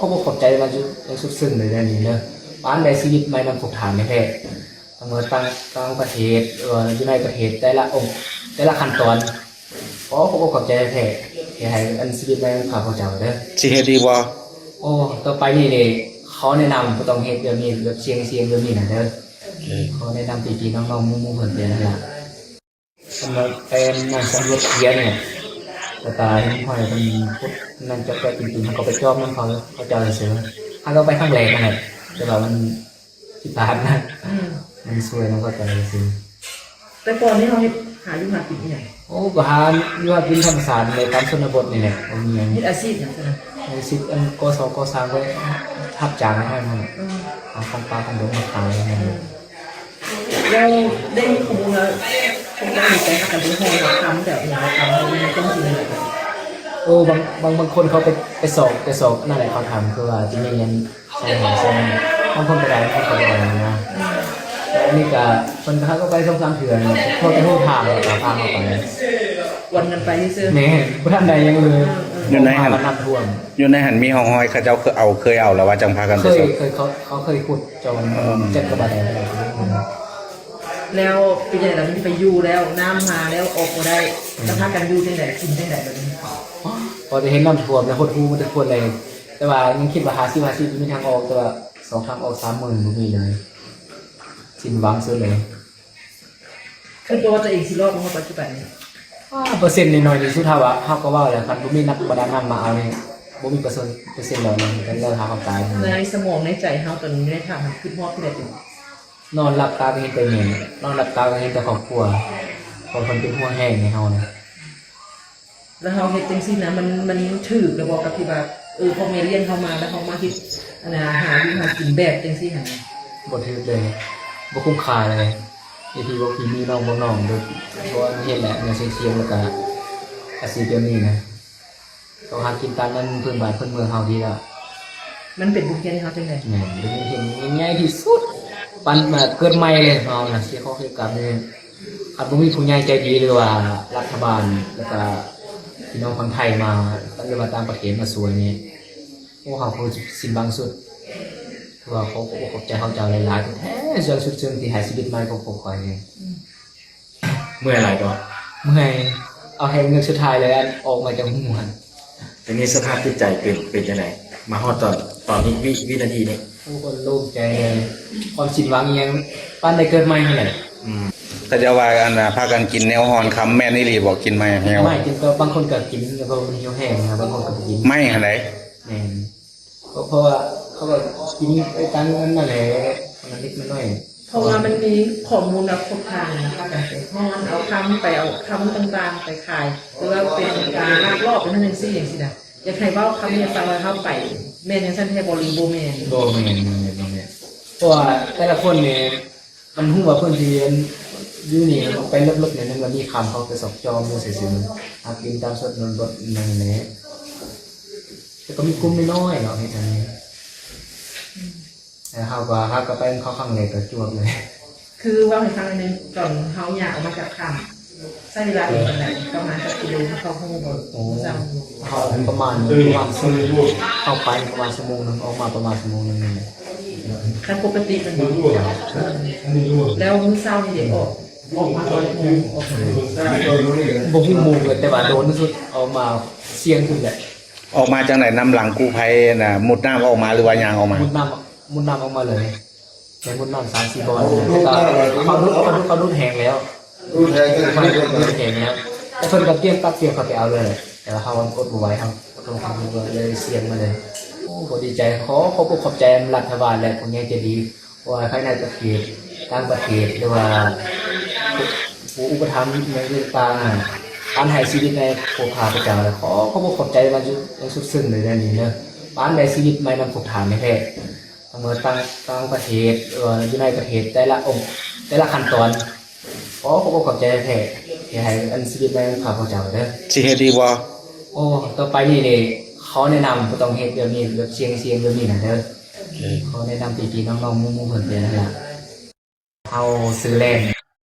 ຂໍຂອບໃຈມາຢູ່ຢ່າງສຸດຊຶ້ງເລີຍເດີນີ້ເດີ. ປານໃດຊີວິດໃໝ່ນຳພວກທ່ານແທ້ໆ ທັງເມືອຕ່າງ ຕ່າງປະເທດ ຫຼືວ່າຢູ່ໃນປະເທດ ແຕ່ລະອົງ ແຕ່ລະຂັ້ນຕອນ. ຂໍຂອບອົກຂອບໃຈແທ້ໆ ທີ່ໃຫ້ອັນຊີວິດໃໝ່ນຳຂ້າພະເຈົ້າເດີ. ຊິເຮັດອີກບໍ່? ໂອ້ ຕໍ່ໄປນີ້ນີ້ ຂໍແນະນຳບໍ່ຕ້ອງເຮັດແບບນີ້ ແບບສ່ຽງໆແບບນີ້ນະເດີ. ຂໍແນະນຳພີ່ໆນ້ອງໆໝູ່ໆເພິ່ນໄປຫັ້ນລະ. ສຳລັບແຕ່ງານສຳຫຼວດເຂືອນນີ້ ແລ້ວກະເຫັນຫ້ອຍເພິ່ນຂຸດນັ້ນຈອກແຈກ ເຮົາກໍໄປຈອມນຳເຂົາ ເຂົາເຈົ້າຊື່ໆ. ເຮົາກໍໄປຄັ້ງແລກຫັ້ນແຫຼະ ແຕ່ວ່າມັນຜິດພາດນະ. ອືມ ມັນຊ່ວຍນຳເຂົາເຈົ້າຊື່ໆ. ແຕ່ກ່ອນນີ້ເຮົາເຮັດ ຫາຢູ່ຫາກິນອີ່ຫຍັງ? ໂອ້ ກໍຫາຢູ່ຫາກິນທຳມະຊາດນີ້ແຫຼະ ຕາມຊົນນະບົດນີ້ແຫຼະ ບໍ່ມີຫຍັງ. ເຮັດອາຊີບຫຍັງຊັ້ນນະ? ອາຊີບອັນກໍ່ສ້າງ ກໍ່ສ້າງ ໄປຮັບຈ້າງໃຫ້ເຂົານັ້ນ. ອືມ ຫາຂອງປ່າຂອງດົງມາຂາຍ. ອືມ ແລ້ວໄດ້ຂໍ້ມູນວ່າ ພວກເຈົ້ານີ້ໄປຫາກັນໄປຮ້ອນເອົາຄຳແບບຫຍັງ ເອົາຄຳ ເອົາຫຍັງຈັ່ງຊີ້. ໂອ້ ບາງ ບາງ ບາງຄົນເຂົາໄປ ໄປຊອກ ໄປຊອກນັ້ນແຫຼະ ເຂົາທຳ ຄືວ່າຊິມີເງິນໃຊ້ ໃຊ້ ບາງຄົນກໍໄດ້ ບາງຄົນກໍບໍ່ໄດ້ນະ. ແລ້ວອັນນີ້ກໍ ເພິ່ນກໍຫາກໍໄປສອງສາມເທື່ອ ພໍແຕ່ຮູ້ທາງ ແລ້ວກໍພາເຮົາໄປ. ກວນກັນໄປຊື່ໆ. ແມ່ນ ບໍ່ທັນໄດ້ຫຍັງເລີຍ. ເອີ ເອີ ຢູ່ໃນຫັ້ນ ນ້ຳຖ້ວມ ຢູ່ໃນຫັ້ນມີຮ່ອງຮອຍ ເຂົາເຈົ້າເຄີຍເອົາ ເຄີຍເອົາແລ້ວວ່າຈັ່ງພາກັນໄປຊອກ. ເຄີຍ ເຄີຍ ເຂົາ ເຂົາເຄີຍຂຸດ ເຈົ້າ ອືມ ຈັກກະບາດແລ້ວ. ແລ້ວເປັນຈັ່ງໃດລະ ມັນໄປຢູ່ແລ້ວ ນ້ຳມາແລ້ວອອກບໍ່ໄດ້. ອືມ ແລ້ວພາກັນຢູ່ຈັ່ງໃດ ກິນຈັ່ງໃດບາດນີ້? ພໍໄດ້ເຫັນນ້ຳຖ້ວມແລ້ວ ຫົດຫູ່ໝົດທຸກຄົນເລີຍ. ແຕ່ວ່າຍັງຄິດວ່າຫ້າສິບຫ້າສິບ ມີທາງອອກ ແຕ່ວ່າສອງທາງອອກສາມໝື່ນ ບໍ່ມີເລີຍ. ສິ້ນຫວັງສຸດເລີຍ. ຄິດວ່າຕົວເອງຊິລອດມາຮອດປັດຈຸບັນນີ້? ອາ ເປີເຊັນນ້ອຍໆທີ່ສຸດ. ເຮົາວ່າ ເຮົາກໍເວົ້າແລ້ວ ຄັນບໍ່ມີນັກປະດານ້ຳມາເອົານີ້ ບໍ່ມີເປີເຊັນ ເປີເຊັນລອດເລີຍ ເປັນເລື່ອງຫາຄວາມຕາຍ. ໃນສະໝອງໃນໃຈເຮົາຕອນນີ້ ໄດ້ຖາມ ຄິດຮອດຜູ້ໃດເປັນ? ນອນຫຼັບຕາກໍເຫັນແຕ່ແມ່ ນອນຫຼັບຕາກໍເຫັນແຕ່ຄອບຄົວ ເພາະເພິ່ນເປັນຫ່ວງແຮງໃຫ້ເຮົານະ. ແລ້ວເຮົາເຮັດຈັ່ງຊີ້ນະ ມັນ ມັນຖືກແລ້ວບໍ່ ກັບທີ່ວ່າ ເອີ ພໍ່ແມ່ລ້ຽງເຮົາມາ ແລ້ວເຮົາມາເຮັດ ອັນນ່າ ຫາຢູ່ຫາກິນແບບຈັ່ງຊີ້ຫັ້ນນະ? ບໍ່ຖືກເລີຍ ບໍ່ຄຸ້ມຄ່າເລີຍ. ໄອ້ທີ່ບອກພີ່ມີນ້ອງບອກນ້ອງ ບໍ່ ບໍ່ເຮັດແຫຼະ ແນວສ່ຽງໆ ແລ້ວກະອາຊີບແບບນີ້ນະ ຕ້ອງຫາກິນຕາມນັ້ນ ພື້ນບ້ານພື້ນເມືອງເຮົາດີແລ້ວ. ມັນເປັນບົດຮຽນໃຫ້ເຮົາຈັ່ງໃດ? ແມ່ນ ເປັນບົດຮຽນໃຫຍ່ທີ່ສຸດ ປັນມາເກີດໃໝ່ເລີຍເຮົານະ ເສຍຂອງເສຍກຳນີ້. ຄັນບໍ່ມີຜູ້ໃຫຍ່ໃຈດີ ຫຼືວ່າລັດຖະບານ ແລ້ວກະພີ່ນ້ອງຝັ່ງໄທມາ ຫຼືວ່າຕ່າງປະເທດມາຊ່ວຍນີ້ ໂອ້ ເຮົາຄົງສິ້ນຫວັງສຸດ. ຄືວ່າຂໍຂອບອົກຂອບໃຈເຂົາເຈົ້າຫຼາຍໆແທ້ໆ ສ່ວນສຸດເຊິ່ງທີ່ໃຫ້ຊີວິດໃໝ່ຂອງພວກຂ້ອຍນີ້. ອືມ ເມື່ອຍຫຼາຍບໍ່? ເມື່ອຍ ເອົາແຮງເຮືອກສຸດທ້າຍເລີຍ ອັນອອກມາຈາກຫູຫັ້ນ. ຕອນນີ້ສະພາບຈິດໃຈເປັນ ເປັນຈັ່ງໃດ ມາຮອດຕອນ ຕອນນີ້ ວິ ວິນາທີນີ້? ໂອ້ ໂລ່ງໃຈເລີຍ ຄວາມສິ້ນຫວັງອີ່ຫຍັງ ປານໄດ້ເກີດໃໝ່ຫັ້ນແຫຼະ. ອືມ ເຂົາເຈົ້າວ່າ ອັນນ່າ ພາກັນກິນແນວຮ້ອນຄຳ ແມ່ນອີ່ຫຼີບໍ່? ກິນໄມ້ແຮວ ໄມ້ກິນ ກໍບາງຄົນກໍກິນ ແລ້ວກໍມັນຫິວແຮງນະ ບາງຄົນກໍບໍ່ກິນ. ໄມ້ຫັ້ນໃດ? ແມ່ນ ເພາະ ເພາະວ່າເຂົາກໍກິນໄປຕາມອັນນັ້ນແຫຼະ ອັນເລັກອັນນ້ອຍ. ເພາະວ່າມັນມີຂໍ້ມູນວ່າພວກທ່ານນະ ພາກັນໄປຮ້ອນເອົາຄຳ ໄປເອົາຄຳຕ່າງໆໄປຂາຍ ຫຼືວ່າເປັນການລັກລອບໄປນັ້ນຈັ່ງຊີ້ຈັ່ງຊີ້ນະ. ຢາກໃຫ້ເວົ້າຄຳນີ້ໃຫ້ຟັງວ່າເຮົາໄປ ແມ່ນຈັ່ງຊັ້ນແທ້ບໍ່ ຫຼືບໍ່ແມ່ນ? ບໍ່ແມ່ນ ບໍ່ແມ່ນ ບໍ່ແມ່ນ. ເພາະວ່າແຕ່ລະຄົນນີ້ ມັນຮູ້ວ່າເພິ່ນຊິຢູ່ນີ້ ໄປເລິກໆນີ້ ມັນກໍມີຄຳ ເຂົາໄປຊອກຈອມຢູ່ຊື່ໆ ຫາກິນຕາມຊົນນະບົດນັ້ນແຫຼະ. ແຕ່ກໍມີກຸ່ມນ້ອຍໆເນາະ ເຮັດອັນນີ້. ແຕ່ເຮົາກໍ ເຮົາກໍໄປເຂົ້າຄັ້ງແລກກໍຈວບເລີຍ. ຄືເວົ້າໃຫ້ຟັງໜ້ອຍໜຶ່ງ ຕອນເຮົາຍ່າງອອກມາຈາກຖ້ຳ ໃຊ້ເວລາດົນປານໃດ? ປະມານຈັກກິໂລ ເຮົາຮູ້ບໍ່? ໂອ້ ເຮົາປະມານ ປະມານຊົ່ວໂມງ ເຂົ້າໄປປະມານຊົ່ວໂມງໜຶ່ງ ອອກມາປະມານຊົ່ວໂມງໜຶ່ງນີ້ແຫຼະ. ຄັນປົກກະຕິແມ່ນບໍ່? ແລ້ວມື້ເຊົ້ານີ້ເດ ອອກ ອອກມາຕອນຈັກໂມງ? ອອກມາ ບໍ່ຮູ້ໂມງເລີຍ ແຕ່ວ່າໂດນທີ່ສຸດອອກມາສ່ຽງສຸດແຫຼະ. ອອກມາຈັ່ງໃດ? ນຳຫຼັງກູ້ໄພນະ ມຸດນ້ຳອອກມາ ຫຼືວ່າຍ່າງອອກມາ? ມຸດນ້ຳ ມຸດນ້ຳອອກມາເລີຍ. ໄປມຸດນ້ຳສາມສີ່ບ່ອນ ແຕ່ກໍເຂົາດຸດ ເຂົາດຸດ ເຂົາດຸດແຮງແລ້ວ ດຸດແຮງ ເຂົາດຸດແຮງແລ້ວ. ແຕ່ເພິ່ນກໍກຽມຕັກກຽມເຂົ້າໄປເອົາເລີຍ ແຕ່ວ່າເຮົາອົດບໍ່ໄຫວ ເຮົາບໍ່ທົນຄວາມເຫັນ ກໍເລີຍສ່ຽງມາເລີຍ. ໂອ້ ກໍດີໃຈ ຂໍຂອບອົກຂອບໃຈລັດຖະບານ ແລະ ຜູ້ໃຫຍ່ໃຈດີ ບໍ່ວ່າພາຍໃນປະເທດ ຕ່າງປະເທດ ຫຼືວ່າຜູ້ ຜູ້ອຸປະຖຳໃນຕ່າງໆ ການໃຫ້ຊີວິດໃນພວກຂ້າພະເຈົ້າ ແລະ ຂໍຂອບອົກຂອບໃຈມາຢູ່ຢ່າງສຸດຊຶ້ງເລີຍເດີນີ້ເດີ. ປານໃດຊີວິດໃໝ່ນຳພວກທ່ານແທ້ໆ ທັງເມືອຕ່າງ ຕ່າງປະເທດ ຫຼືວ່າຢູ່ໃນປະເທດ ແຕ່ລະອົງ ແຕ່ລະຂັ້ນຕອນ. ຂໍຂອບອົກຂອບໃຈແທ້ໆ ທີ່ໃຫ້ອັນຊີວິດໃໝ່ຂ້າພະເຈົ້າເດີ. ຊິເຮັດອີກບໍ່? ໂອ້ ຕໍ່ໄປນີ້ນີ້ ຂໍແນະນຳບໍ່ຕ້ອງເຮັດແບບນີ້ ແບບສ່ຽງໆແບບນີ້ນະເດີ. ຂໍແນະນຳພີ່ໆນ້ອງໆໝູ່ໆເພິ່ນໄປຫັ້ນລະ. ເຮົາຊື່ແລນ